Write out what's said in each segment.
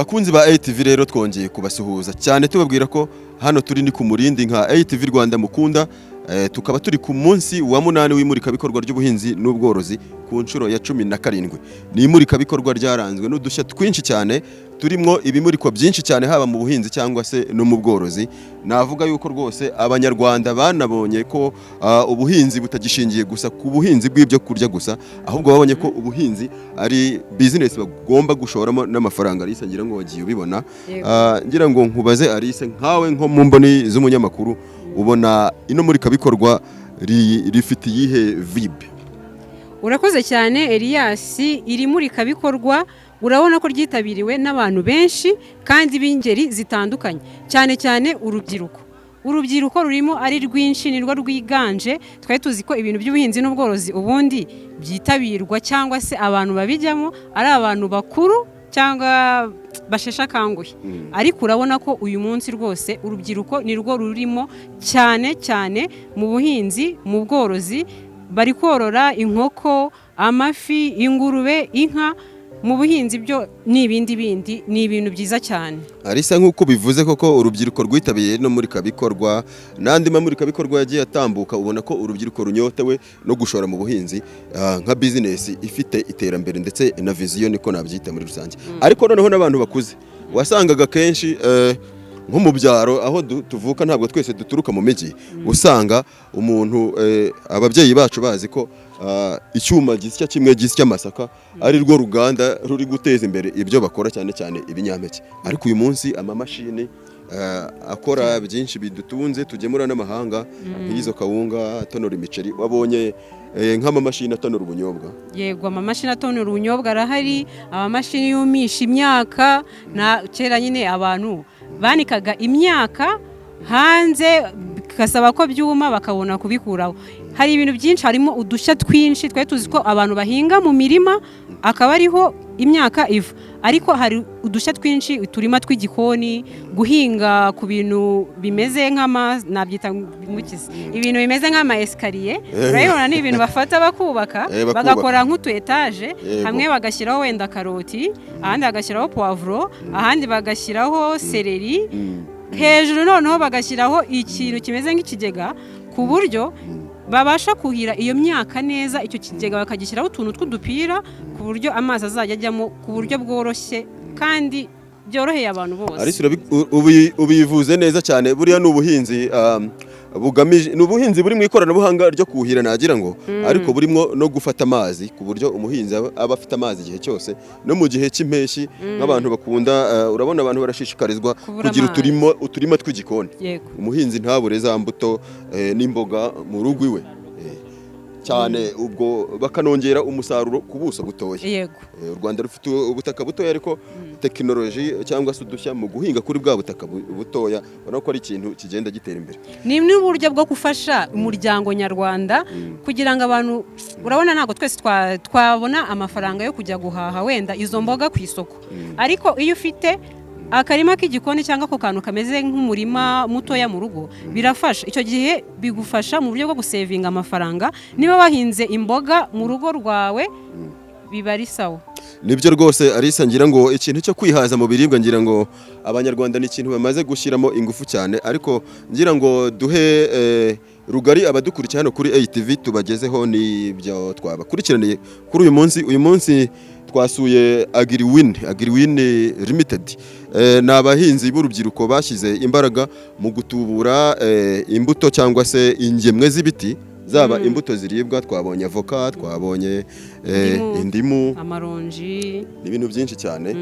Bakunzi ba ATV rero, twongeye kubasuhuza cyane, tubabwira ko hano turi ni ku Murindi nka ATV Rwanda mukunda. Tukaba turi ku munsi wa 8 w'imurikabikorwa ry'ubuhinzi n'ubworozi ku nshuro ya 17. Ni imurikabikorwa ryaranzwe n'udushya twinshi cyane, turimo ibimurikwa byinshi cyane, haba mu buhinzi cyangwa se no mu bworozi. Navuga yuko rwose Abanyarwanda banabonye ko ubuhinzi butagishingiye gusa ku buhinzi bw'ibyo kurya gusa, ahubwo babonye ko ubuhinzi ari business bagomba gushoramo n'amafaranga. Alice, ngira ngo wagiye ubibona. Yego. Ngira ngo nkubaze, Alice, nkawe nko mu mboni z'umunyamakuru, ubona ino murikabikorwa rifite iyihe vibe? Urakoze cyane, Elias. Iri murikabikorwa urabona ko ryitabiriwe n'abantu benshi kandi b'ingeri zitandukanye, cyane cyane urubyiruko. Urubyiruko rurimo ari rwinshi, nirwo rwiganje. Twari tuzi ko ibintu by'ubuhinzi n'ubworozi ubundi byitabirwa cyangwa se abantu babijyamo ari abantu bakuru cyangwa basheshe akanguhe, ariko urabona ko uyu munsi rwose urubyiruko nirwo rurimo cyane cyane mu buhinzi, mu bworozi. Bari korora inkoko, amafi, ingurube, inka. Mu buhinzi byo ni ibindi bindi, ni ibintu byiza cyane. Alice, nk'uko bivuze koko, urubyiruko rwitabiriye no murikabikorwa n'andi mamurikabikorwa yagiye atambuka, ubona ko urubyiruko runyotewe no gushora mu buhinzi nka business ifite iterambere ndetse na vision, niko nabyita muri rusange. Ariko noneho n'abantu bakuze wasangaga kenshi nko mu byaro aho tuvuka, ntabwo twese duturuka mu mijyi, usanga umuntu ababyeyi bacu bazi ko icyuma gisya kimwe gisya amasaka ari rwo ruganda ruri guteza imbere ibyo bakora, cyane cyane ibinyampeke. Ariko uyu munsi amamashini akora byinshi bidutunze, tugemura n'amahanga, nk'izo kawunga, atonora imiceri, wabonye nk'amamashini atonora ubunyobwa? Yego, amamashini atonora ubunyobwa arahari, amamashini yumisha imyaka. Na kera nyine abantu banikaga imyaka hanze, bigasaba ko byuma bakabona kubikuraho. Hari ibintu byinshi, harimo udushya twinshi. Twari tuzi ko abantu bahinga mu mirima akaba ariho imyaka iva, ariko hari udushya twinshi, uturima tw'igikoni, guhinga ku bintu bimeze nk'ama, nabyita mukizi, ibintu bimeze nk'ama escalier. Urabibona, ni ibintu bafata bakubaka, Bakubaka. bagakora nk'utu étage. Hamwe bagashyiraho wenda karoti, ahandi bagashyiraho poivron, ahandi bagashyiraho céleri, hejuru noneho bagashyiraho ikintu kimeze nk'ikigega ku buryo babasha kuhira iyo myaka neza. Icyo kigega bakagishyiraho utuntu tw'udupira ku buryo amazi azajya ajyamo ku buryo bworoshye kandi byoroheye abantu bose. Alice, ubivuze neza cyane. Buriya ni ubuhinzi bugamije, ni ubuhinzi buri mu ikoranabuhanga ryo kuhira, nagira ngo, ariko burimo no gufata amazi ku buryo umuhinzi aba afite amazi igihe cyose, no mu gihe cy'impeshyi. Nk'abantu bakunda, urabona abantu barashishikarizwa Kubura kugira amazi. uturima tw'igikoni. Umuhinzi ntabure za mbuto n'imboga mu rugo iwe cyane, ubwo bakanongera umusaruro ku buso butoya. U Rwanda rufite ubutaka butoya, ariko tekinoloji cyangwa se udushya mu guhinga kuri bwa butaka butoya, ubona ko ari ikintu kigenda gitera imbere. Ni n'uburyo bwo gufasha umuryango nyarwanda kugira ngo abantu, urabona ntabwo twese twabona amafaranga yo kujya guhaha wenda izo mboga ku isoko, ariko iyo ufite akarima k'igikoni cyangwa ako kantu kameze nk'umurima mutoya mu rugo, birafasha. Icyo gihe bigufasha mu buryo bwo gusevinga amafaranga. Niba wahinze imboga mu rugo rwawe, biba ari sawa. Nibyo rwose, Alice. Ngira ngo ikintu cyo kwihaza mu biribwa, ngira ngo Abanyarwanda ni ikintu bamaze gushyiramo ingufu cyane. Ariko ngira ngo duhe rugari abadukurikiye hano kuri ATV, tubagezeho n'ibyo twabakurikiraniye kuri uyu munsi. Uyu munsi twasuye Agriwin, Agriwin Limited. Ni abahinzi b'urubyiruko bashyize imbaraga mu gutubura imbuto cyangwa se ingemwe z'ibiti, zaba imbuto ziribwa, twabonye avoka, twabonye Indimu. indimu, amaronji. Ni ibintu byinshi cyane.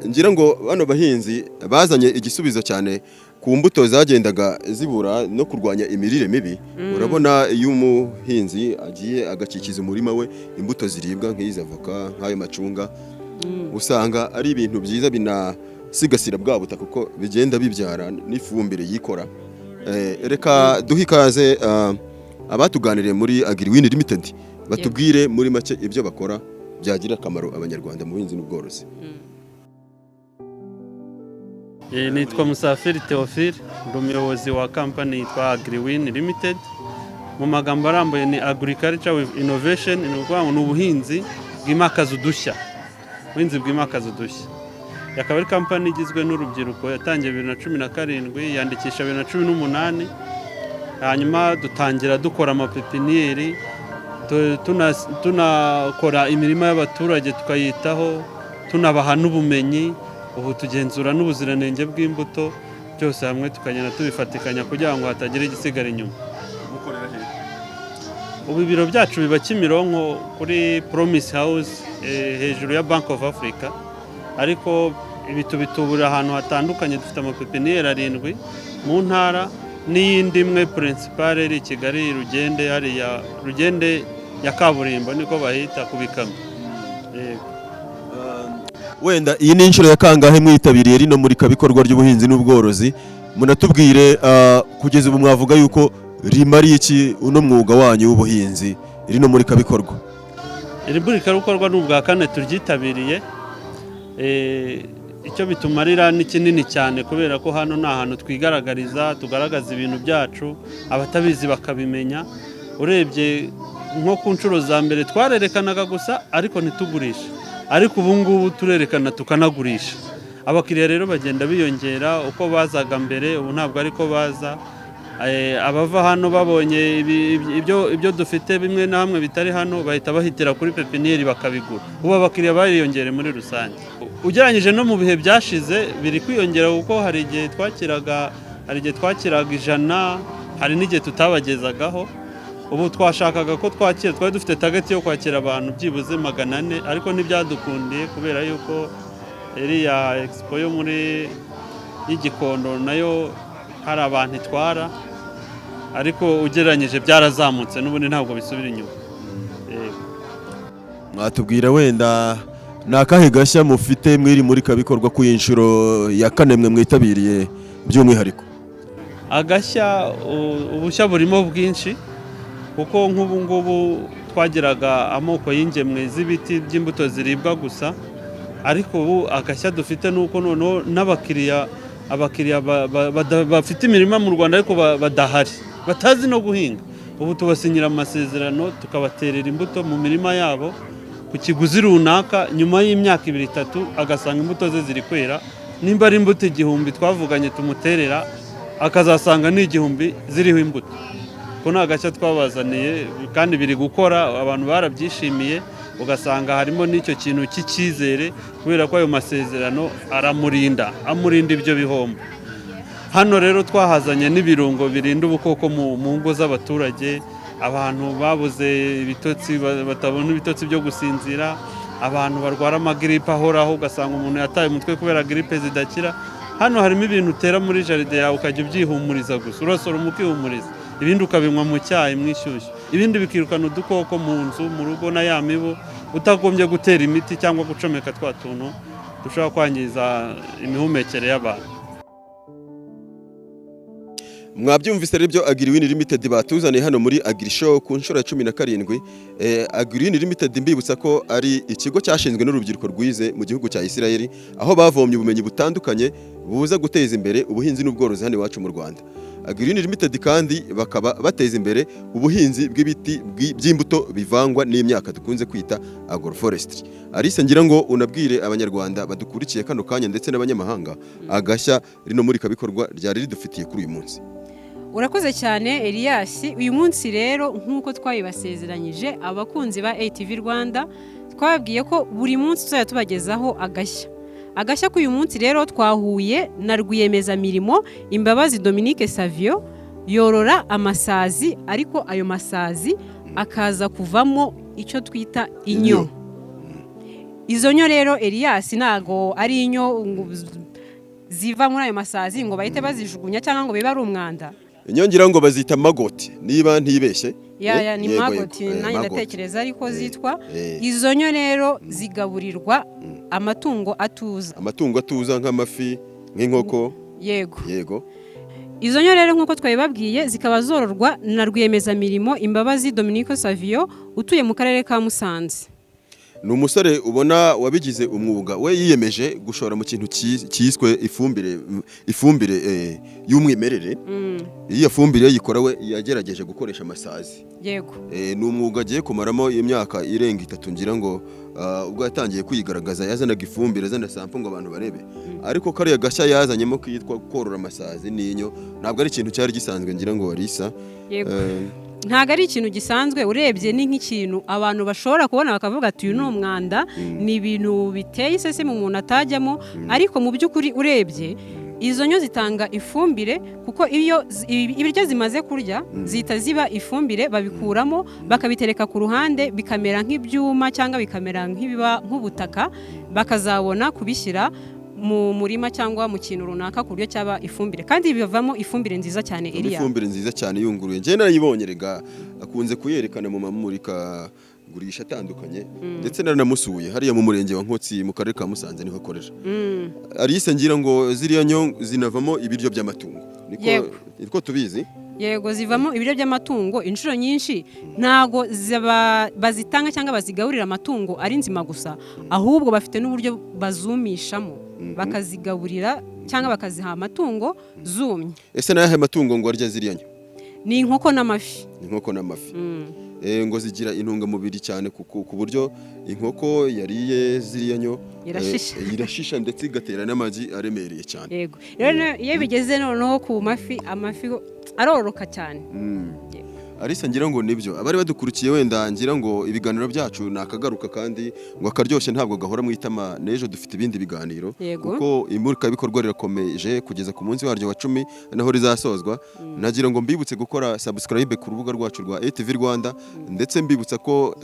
Ngira ngo bano bahinzi bazanye igisubizo cyane ku mbuto zagendaga zibura no kurwanya imirire mibi. Urabona iyo umuhinzi agiye agakikiza umurima we imbuto ziribwa nk'izi avoka, nk'ayo macunga, usanga ari ibintu byiza binasigasira bwa butaka kuko bigenda bibyara n'ifumbire yikora. Reka duhe ikaze abatuganiriye muri Agriwin Limited, batubwire muri make ibyo bakora byagirira akamaro Abanyarwanda mu buhinzi n'ubworozi. Nitwa Musafiri Theophile, ndi umuyobozi wa kampani yitwa Agriwin Limited. Mu magambo arambuye ni Agriculture with Innovation, ni ukuvuga ngo ni ubuhinzi bwimakaza udushya. Ubuhinzi bwimakaza udushya. Akaba ari kampani igizwe n'urubyiruko, yatangiye 2017, yandikisha 2018. Hanyuma dutangira dukora amapepiniyeri, tunakora imirima y'abaturage tukayitaho, tunabaha n'ubumenyi. Ubu tugenzura n'ubuziranenge bw'imbuto, byose hamwe tukagenda tubifatikanya kugira ngo hatagira igisigara inyuma. Ubu ibiro byacu biba Kimironko kuri Promise House, hejuru ya Bank of Africa, ariko ibi tubitubura ahantu hatandukanye. Dufite amapepiniyeri arindwi mu ntara n'iyindi imwe principale iri i Kigali, Rugende, hariya Rugende ya kaburimbo niko bahita ku bikamyo. Yego. Wenda iyi ni inshuro ya kangahe mwitabiriye rino murikabikorwa ry'ubuhinzi n'ubworozi? Munatubwire, kugeza ubu mwavuga yuko rimariye iki uno mwuga wanyu w'ubuhinzi, rino murikabikorwa? Iri murikabikorwa ni ubwa kane turyitabiriye. Icyo bitumarira ni kinini cyane, kubera ko hano ni ahantu twigaragariza, tugaragaza ibintu byacu, abatabizi bakabimenya. Urebye nko ku nshuro za mbere twarerekanaga gusa ariko ntitugurishe, ariko ubu ngubu turerekana tukanagurisha. Abakiriya rero bagenda biyongera. Uko bazaga mbere ubu ntabwo ariko baza. Abava hano babonye ibyo dufite bimwe na hamwe bitari hano, bahita bahitira kuri pepiniyeri bakabigura. Ubu abakiriya bariyongere muri rusange ugereranyije no mu bihe byashize, biri kwiyongera, kuko hari igihe twakiraga 100, hari n'igihe tutabagezagaho. Ubu twashakaga ko twakira, twari dufite target yo kwakira abantu byibuze 400, ariko ntibyadukundiye kubera yuko iriya expo yo muri y'Igikondo nayo hari abantu itwara, ariko ugereranyije byarazamutse, n'ubundi ntabwo bisubira inyuma. Yego. Mwatubwira wenda ni akahe gashya mufite mw'iri murikabikorwa ku inshuro ya kane mwe mwitabiriye by'umwihariko? Agashya, ubushya burimo bwinshi, kuko nk'ubu ngubu twagiraga amoko y'ingemwe z'ibiti by'imbuto ziribwa gusa, ariko ubu agashya dufite ni uko noneho n'abakiriya, abakiriya bafite imirima mu Rwanda ariko badahari, batazi no guhinga, ubu tubasinyira amasezerano tukabaterera imbuto mu mirima yabo ku kiguzi runaka. Nyuma y'imyaka ibiri, itatu, agasanga imbuto ze ziri kwera. Nimba ari imbuto 1000 twavuganye tumuterera, akazasanga ni 1000 ziriho imbuto. Ko ni agashya twabazaniye kandi biri gukora, abantu barabyishimiye. Ugasanga harimo n'icyo kintu cy'icyizere, kubera ko ayo masezerano aramurinda, amurinda ibyo bihombo. Hano rero twahazanye n'ibirungo birinda ubukoko mu ngo z'abaturage. Abantu babuze ibitotsi, batabona ibitotsi byo gusinzira, abantu barwara amagiripe ahoraho, ugasanga umuntu yataye umutwe kubera giripe zidakira. Hano harimo ibintu utera muri jardin yawe ukajya ubyihumuriza gusa, urasoroma ukihumuriza, ibindi ukabinywa mu cyayi mu ishyushyu, ibindi bikirukana udukoko mu nzu, mu rugo na ya mibu, utagombye gutera imiti cyangwa gucomeka twa tuntu dushobora kwangiza imihumekere y'abantu. Mwabyumvise rero ibyo Agriwin Limited batuzaniye hano muri Agrishow ku nshuro ya 17. Agriwin Limited, mbibutsa ko ari ikigo cyashinzwe n'urubyiruko rwize mu gihugu cya Israel, aho bavomye ubumenyi butandukanye buza guteza imbere ubuhinzi n'ubworozi hano iwacu mu Rwanda. Agriwin Limited kandi bakaba bateza imbere ubuhinzi bw'ibiti by'imbuto bivangwa n'imyaka dukunze kwita agroforestry. Alice, ngira ngo unabwire Abanyarwanda badukurikiye kano kanya ndetse n'abanyamahanga agashya rino murikabikorwa ryari ridufitiye kuri uyu munsi. Urakoze cyane, Elias. Uyu munsi rero, nk'uko twabibasezeranyije abakunzi ba ATV Rwanda, twababwiye ko buri munsi tuzajya tubagezaho agashya. Agashya k'uyu munsi rero, twahuye na rwiyemezamirimo Imbabazi Dominique Savio, yorora amasazi, ariko ayo masazi akaza kuvamo icyo twita inyo. Izo nyo rero, Elias, ntago ari inyo ngo ziva muri ayo masazi ngo bahite bazijugunya cyangwa ngo bibe ari umwanda. Inyongera ngo bazita maggot, niba ntibeshye. Ya, ni Yego, maggot. Yego, Nanjye maggot. ndatekereza ariko zitwa. Izo nyo rero zigaburirwa amatungo atuza. Amatungo atuza nk'amafi, nk'inkoko. Yego. Yego. Izo nyo rero, nk'uko twabibabwiye, zikaba zororwa na rwiyemezamirimo Imbabazi Dominique Savio utuye mu karere ka Musanze. Ni umusore ubona wabigize umwuga, we yiyemeje gushora mu kintu cyiswe ifumbire y'umwimerere. Iyo fumbire yikora, we yagerageje gukoresha amasazi. Ni umwuga agiye kumaramo imyaka irenga 3, ngira ngo ubwo yatangiye kwigaragaza yazanaga ifumbire, azana sample ngo abantu barebe. Ariko kariya gashya yazanyemo kitwa korora amasazi n'inyo ntabwo ari ikintu cyari gisanzwe, ngira ngo Warisa. Ntabwo ari ikintu gisanzwe. Urebye ni nk'ikintu abantu bashobora kubona bakavuga ati: "Uyu ni umwanda, ni ibintu biteye iseseme umuntu atajyamo." Ariko mu by'ukuri urebye izo nyo zitanga ifumbire, kuko iyo ibiryo zimaze kurya zihita ziba ifumbire. Babikuramo bakabitereka ku ruhande, bikamera nk'ibyuma cyangwa bikamera nk'ibiba nk'ubutaka, bakazabona kubishyira mu murima cyangwa mu kintu runaka ku buryo cyaba ifumbire, kandi bivamo ifumbire nziza cyane iriya. Ifumbire nziza cyane yunguruye. Njye narayibonye rega, akunze kuyerekana mu mamurika gurisha atandukanye, ndetse naranamusuye hariya mu murenge wa Nkotsi mu karere ka Musanze, niho akorera. Alice, ngira ngo ziriya nyo zinavamo ibiryo by'amatungo, niko? Yego. Niko tubizi. Yego, zivamo ibiryo by'amatungo. Inshuro nyinshi ntago bazitanga cyangwa bazigaburira amatungo ari nzima gusa, ahubwo bafite n'uburyo bazumishamo, bakazigaburira cyangwa bakaziha amatungo zumye. Ese n'ayahe matungo ngo arya ziriya nyo? Ni inkoko n'amafi. Inkoko n'amafi. Ngo zigira intungamubiri cyane ku buryo inkoko yariye ziriya nyo Irashisha. Irashisha ndetse igatera n'amagi aremereye cyane. Yego, rero iyo bigeze noneho ku mafi, amafi arororoka cyane. Alice, ngira ngo nibyo abari badukurikiye. Wenda ngira ngo ibiganiro byacu ni akagaruka, kandi ngo akaryoshye ntabwo gahora mu itama. N'ejo dufite ibindi biganiro, kuko imurikabikorwa rirakomeje kugeza ku munsi waryo wa 10 naho rizasozwa. Nagira ngo mbibutse gukora subscribe ku rubuga rwacu rwa ATV Rwanda, ndetse mbibutsa ko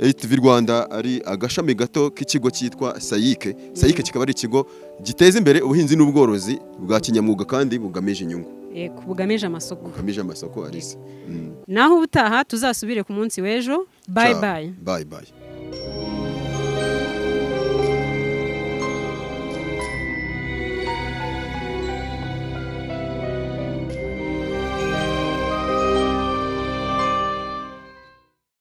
ATV Rwanda ari agashami gato k'ikigo cyitwa Sayike. Sayike kikaba ari ikigo giteza imbere ubuhinzi n'ubworozi bwa kinyamwuga kandi bugamije inyungu. Yego, bugamije amasoko. Bugamije amasoko, Alice. Naho ubutaha, tuzasubire ku munsi w'ejo. Bye. Ciao. Bye. Bye bye.